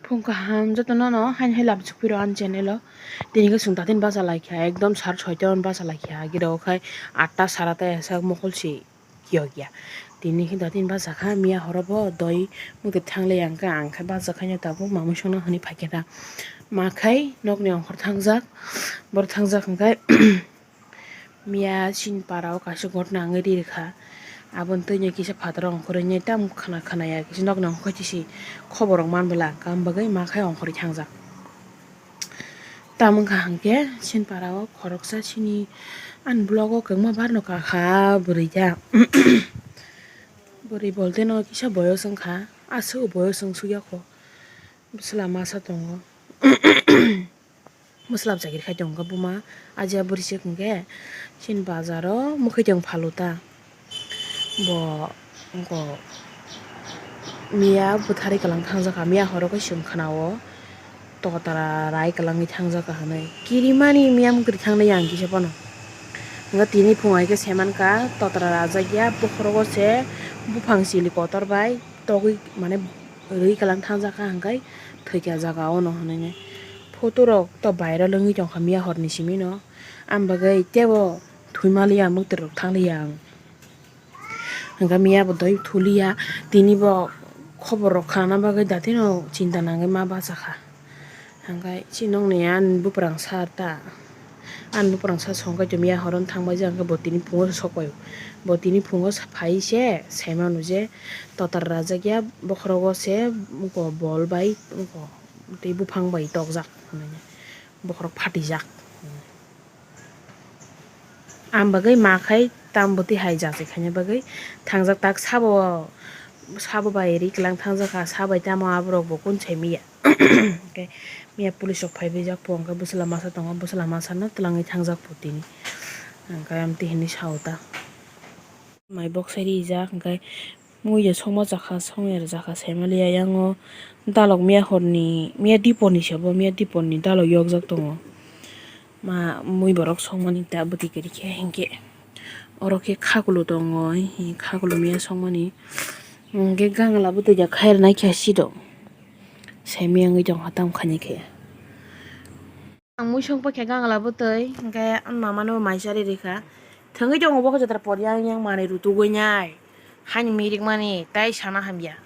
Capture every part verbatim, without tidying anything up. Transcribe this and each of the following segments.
Phung kaham jotono no haino hai lamsok phiro ani channel o. Tini khe chwng datin bacha laikha, ekdom sar soita hwn bacha laikha, agi rok khai atta sara tai asa mokol si kiyok ya. Tini khe datin bacha kha, miya horo bo doi mukti thanglai ang khe, ang khe bacha khaino tabuk mamui songna hwnwi phaikhe ta. Ma khai nokni ongkhor thangjak, boro thangjak hwn khai. Miya chini para o kaisa ghotna wngwi ri rwkha. Aboni twino kisa phataro ongkhorwi nai tamo khna khna ya kisa nokni ongkhorwi chisi khobor rok man bwla kam bagwi ma khai ongkhorwi thangjak. Tamo wngkha hwnkhe chini para o khoroksa chini ani vlog o kwbangma bar no kakha bwrwi ya. Bwrwi bolte no kisa boyos wngkha, aswk boyos wng sukya kho. Bwsla masa tongo. Bwsla bwsakhe khai tongo buma. Aji a bwrwi se hwnkhe chini bazar o mwkhwtwng phalu ta. Bo wngkho miya bwtharwi kwlang thangjak kha, miya horo khe chwng khna-o totara rai kwlangwi thangjak kha hwnwi. Kirimani miya mwkhwtwng thangnai ang kisa phano. Hwnkhe tini phung hai khe saimankha totara rajak ya, bokhorogo se buphang chili kotor bai togwi mane rwi kwlang thangjak kha hwnkhe thwikha jaga o no hwnwi. Photo rok to viral wngwi tongkha miya horni simi no, ang bagwi teibo thwi maliya mwkhwtwng rok thangliya ang. Hwnkhe miya bo doi thuliya, tini bo khobor rok khna bagwi datino chinta nangwi ma bacha kha. Hwnkhe chini nokni ani buprang sar ta, ani buprang sar songkhe to miya horo thangbai jang khe bo tini phungo sok pai o, bo tini phungo phai se saimano je totar rajak ya bokhorogo se bol bai tei buphang bai tokjak hinwi bokhorok phatijak. Ang bagwi ma khai tam bwtwi hai jachai khaina bagwi thangjak tak sabo, sabo bai ri kwlang thangjak kha, sa bai tamo aborok bo kun sai miya. Hwnkhe miya police rok phai bijak po, hwnkhe bwsla masa tongo, bwsla masa no twlangwi thangjak po tini. Hwnkhe amtwi hinwi sao ta. Mai boksai rijak, hwnkhe muiya songma chakha, songya rwjakha, saimaliya. Yang o dalok miya horni, miya dipor ni se bo, miya dipor ni dalok yokjak tongo. Ma mui borok songmani ta bwtwi kwrwi khe hinkhe. Oro khe khakulu tongo, hi khakulu miya songmani. Hinkhe gangla bwtwi ya khair nai khe sido. Saimiyangwi tongkha tamo khaini khe. Ang mui song paikha gangla bwtwi, hinkhe ani mama no mai charwi rikha. Thwngwi tongo bo khe jatra poriya yang manwi rutugwi nai. Haini mirik mani tai sana hamya.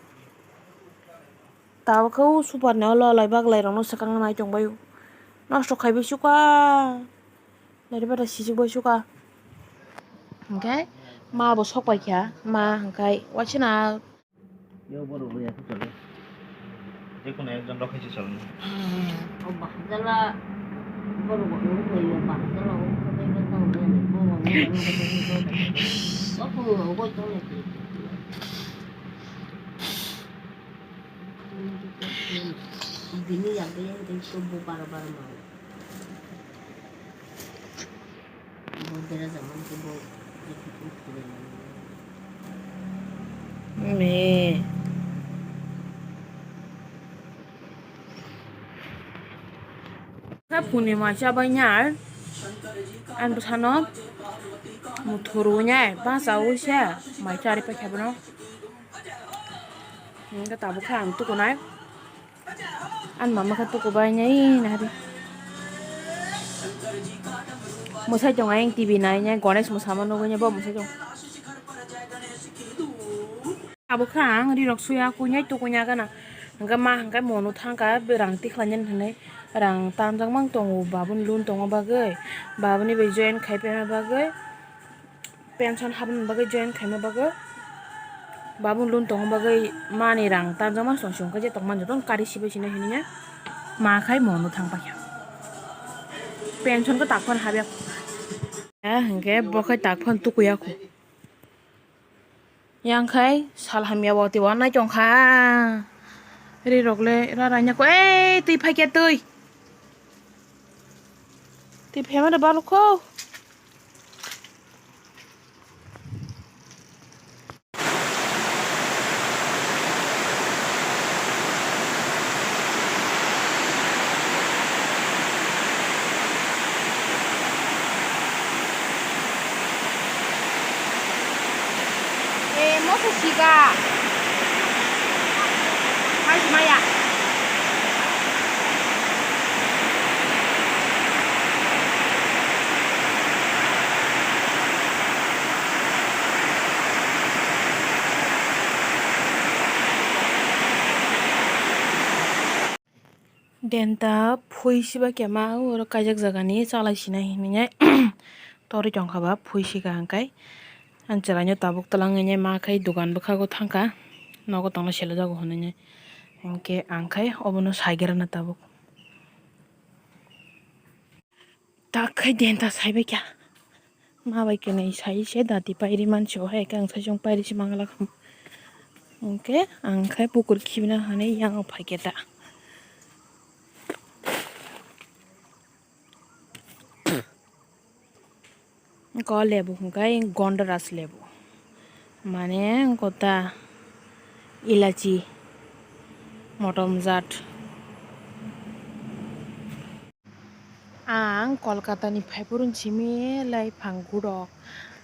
Tabuk khe o super ni olo alai baglai rok no swkang nai tongbai o. Nosto khaibai suka. Nari bata sijik bai suka. Hinkhe ma bo sok paikha, ma hinkhe waisana. Yo borok rwya khe chole. Jekunu ekjon rok khe se chole. O bahajala borok rwya bahajala o khe bai khe tong rwya ni borok rwya ni khe bai khe o phungo o goi tong lai khe. Bini yagwi yang tei sobo bara bara ma. Me. Kha phunui mai chabai nai, ang bwsano muthuru nai, bachai se mai charwi paikha bono. Hwnkhe tabuk khe ang tukunai. Ani mama khe tukubai nai nahadi. Mwsai tongo ayang T V nai nai Ganesh mwsama nugui nai bo mwsai tongo. Abo khe ang rirok suya kuinai tukuina gana. Hwnkhe ma hwnkhe mono thangkha rang tikhlainani hinwi rang tanjakmang tongo babuni loan tongma bagwi babuni bai join khaipaima bagwi. Pension habna bagwi join khaima bagwi babung loan tongma bagwi mani rang tanjakma song song khe je tongmani jotono kari sibai sinai hinwi ma khai mono thang paikha. Pension khe tak phano habya. Hinkhe bo khai tak phano tukuya kho. Yang khai sal hamya bo tei wanai tongkha. Ri rok le ra raina kho. Ei twi phaikya twi. Twi phaima da balukho. Eh, moso siga. Hai maya. Denta phui siba kema oro kaijak jagani chalai sinai hinwi torwi tongkha ba phui sika hwnkhe. Ang chwraino tabuk twlangwi ma khai dugan bwkhago thangkha, nogo tongna selajago hinwi. Hinkhe ang khai obono saigerana tabuk. Tak khai denta saibaikha. Ma bai kwnwi sai se dati pairi mansi o hai khe ang saichung pairi se mangla kha. Hinkhe ang khai pukur khibina hinwi yang o phaikhe da. Ko lebu hwnkhe Gondoras lebu. Mane gota ilachi motom jat. Ang Kolkata ni phaiphuru simi laiphang gurok,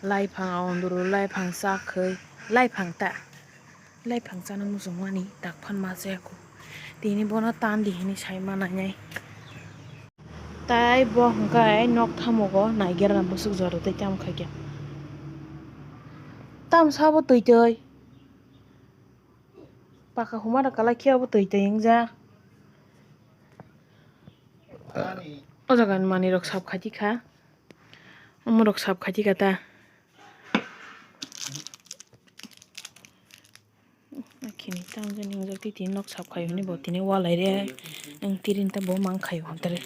laiphang aonduru, laiphang chakhwi, laiphang ta, laiphang chana muchungmani dakphan ma chaya kho. Tini bono tan di hinwi sai ma nainai. Tai bo hwnkhe nok thamugo naigerna bwswk jora tei tamo khaikhe. Tamsa bo twi twi. Paka huma da kalai khe abo twi twi wngja. O jaga ni manwi rok sap khai tikha. Omo rok sap khai tikha ta. Akhini tamo jani wngjak twi tini nok sap khai hwnwi bo tini walai re. Ang tirin ta bo mang khai hwn tare.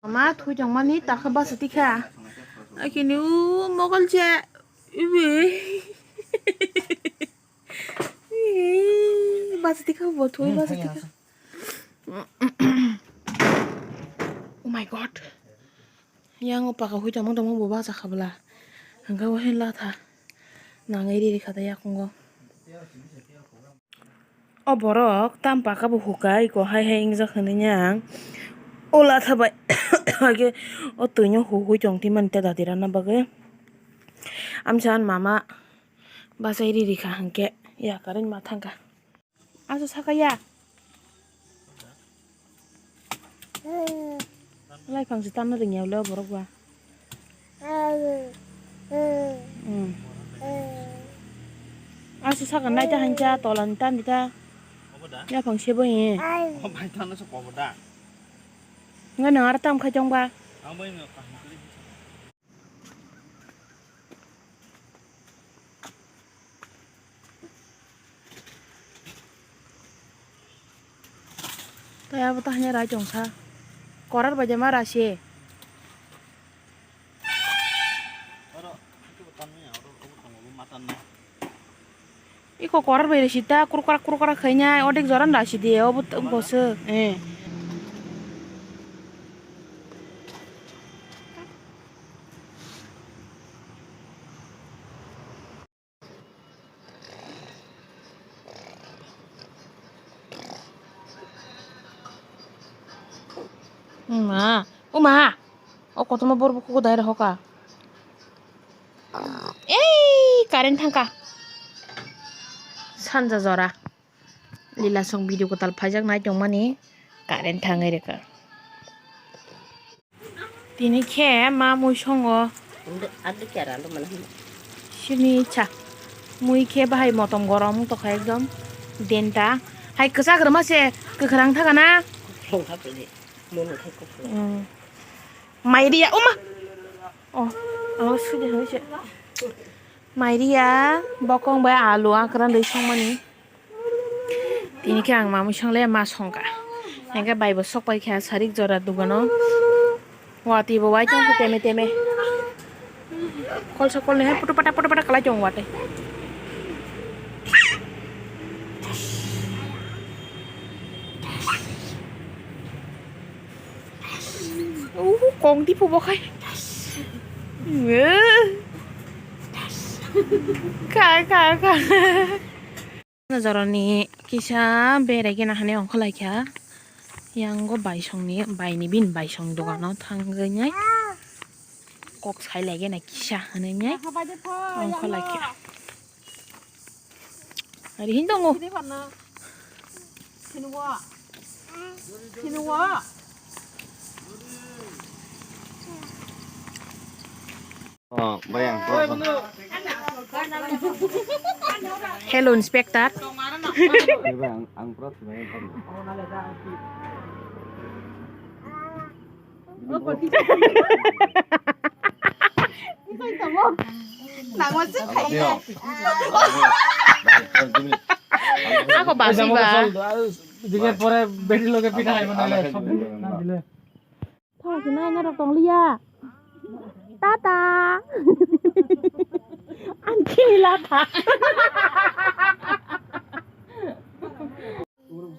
Mama thui tongmani takha basa tikha. Akhini u mogol che. Ibe. Basa tikha bo thui basa tikha. Oh my God. Yang o paka hui tongmung tongmung bo basa khabla. Hwnkhe o he latha. Nangwi riri kha da yakungo. O borok tam paka bo hukai ko hai hai wngjak hinwi yang. O latha bai. Hake o twino huhui tong twi mani ta dati rana bagwi. Amsa an mama bachai riri kha hwnkhe ya current ma thangkha. Aso sakaya. Lai phang se tanna ringya le borok ba. Hmm. Aso saka nai ta hancha tola ni tan dita. Ya phang se bo he. Ngai nang ara tam khai tong ba. Tai abo tahini rai tongsa. Korar bai de ma rasi. Iko korar bai rasi ta krukrak krukrak khaina odek joran rasi de obo boswk. Eh. Ma, o ma, o kotorma bor bukugo dai rohoka. Ei, current thangka. Sanja jora. Lila song video kwtal phaijak nai tongmani current thangwi rwkha. Tini khe ma mui songo. Sini cha. Mui khe bahai motom gorom tokha ekdom. Denta. Hai kwchak rwma se kwkhwrang thaka na. Mairia, oma. Oh, amo sudi hai se. Mairia, bokong bai alu akran dei songmani. Tini khe ang mamui song le ma songkha. Hingke bai bo sok pai kha sarik jora dogano. Watwi bo wai tongkha teme teme. Kolsa kolni hai putu pata putu pata kalai tong watwi. Uhu, kong di pubo khai. Kha, kha, kha. Jorani kisa berai gana hani ongkha laikha. Yango baisongni, baini bin baisong dogano thangwi nai. Kok sai lai gana kisa hinwi nai. Ongkha laikha. Ari hin tongo. Sini wa. Sini wa. Oh, bayang. Hello, Inspector. Eba ang, ang pura thumai ang kari. Nangma se khai. Ako basi ba. Dile pore beti loge pita hai mane le. Thok se nai norok tong liya. Tata. Ang kila tha.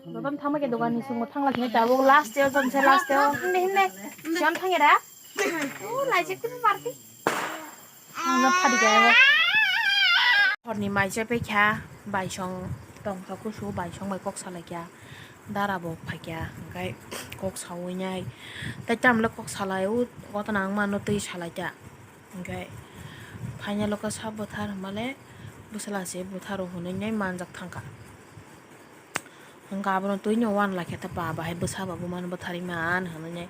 Joton thangma ke dogan ni sungmo thangla khe tabuk last teo jom se last teo. Hinde hinde. Siam thangera. O laijik tini party. Ang no phadi kaya bo. Horni mai se pekha baisong tongkha kusu baisong bai kok salai kya. Dara bo phaikya, hwnkhe kok saui nai. Tai tamle kok salai o, koto nang mano twi salai ta. Hwnkhe phainai lokha sap bwthar hwnmale bwsala se bwtharo hwnwi nai manjak thangkha. Hwnkhe abono twino wanlai khe ta ba bahai bwsa ba bumano bwtharwi man hwnwi nai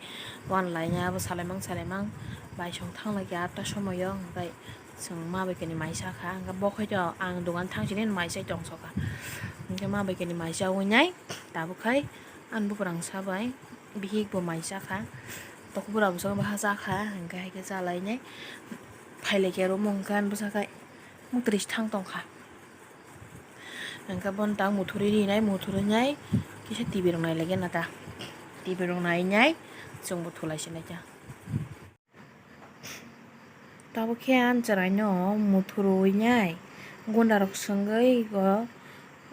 wanlai nai abo salaimang salaimang baisong thanglai khe atta somoio hwnkhe. Chwng ma bai kani mai cha kha, hwnkhe bo khai to ang dogan thang sini mai chai tong so kha. Hwnkhe ma bai kani mai chaui nai, tabuk khai ani buphang sa bai bihik bo mai cha kha, tokbura bo cha kha, hwnkhe hai khe cha lai nai. Phai lai khe room o hwnkhe ani bwsa khai muk tris thang tong kha. Hwnkhe bono ta muthurwi ri nai, muthurwi nai kisa T V rok nai lai khe na ta, T V rok nai nai chwng bo thulai se nai ta. Tabuk khe ani chwraino muthurwi nai gunda rok swngwi go,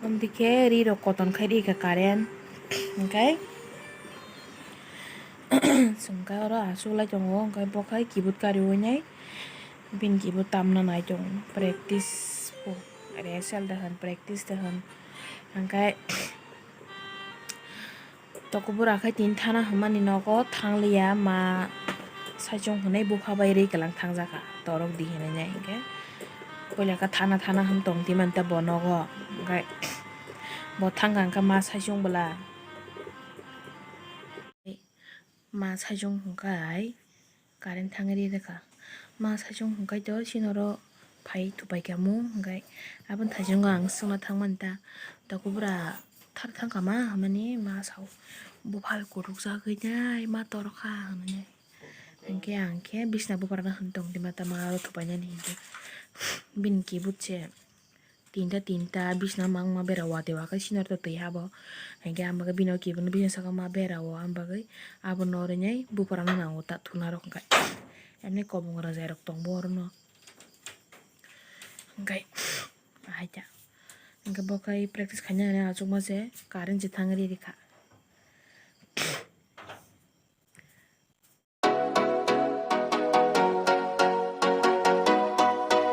amtwi khe ri rok koton khai ri kha current, hwnkhe chwng khe oro achuk lai tongo, hwnkhe bo khai keyboard kariui nai bini keyboard tamna nai tongo, practice bo rehearsal de hwn practice de hwn, hwnkhe. Tokobura khe tini thana hwnmani nogo thangliya ma saichung hwnwi bupha bai ri kwlang thangjakha torok di hinwi nai hinkhe puila khe thana thana hwn tong di manta bo nogo hwnkhe bo thangkha hwnkhe ma saichung bwla ma saichung hwnkhe. Current thangwi ri rwkha. Ma saichung hwnkhe to chini oro phai thupai kha mung hwnkhe aboni thaichungo ang swngna thangmani ta. Tokobura thar thangkha ma hwnmani ma sao bupha bai kuthuk jagwi nai ma torokha hwnwi. Hinkhe ang khe bisna buphar no hwn tong di ma ta ma aro thupainani hinkhe bini keyboard se. Tinta tinta bisna mangma bera watwi wakhai sinor to twi habo. Hinkhe ang bagwi bini keyboard no bisna saka ma bera o ang bagwi abo no rinai buphar no nango ta thuna rok hinkhe. Emni kobong rajai rok tong bo oro no. Hinkhe ahai ta. Hinkhe bo khai practice khaina hinwi achukma se current se thangwi ri rikha.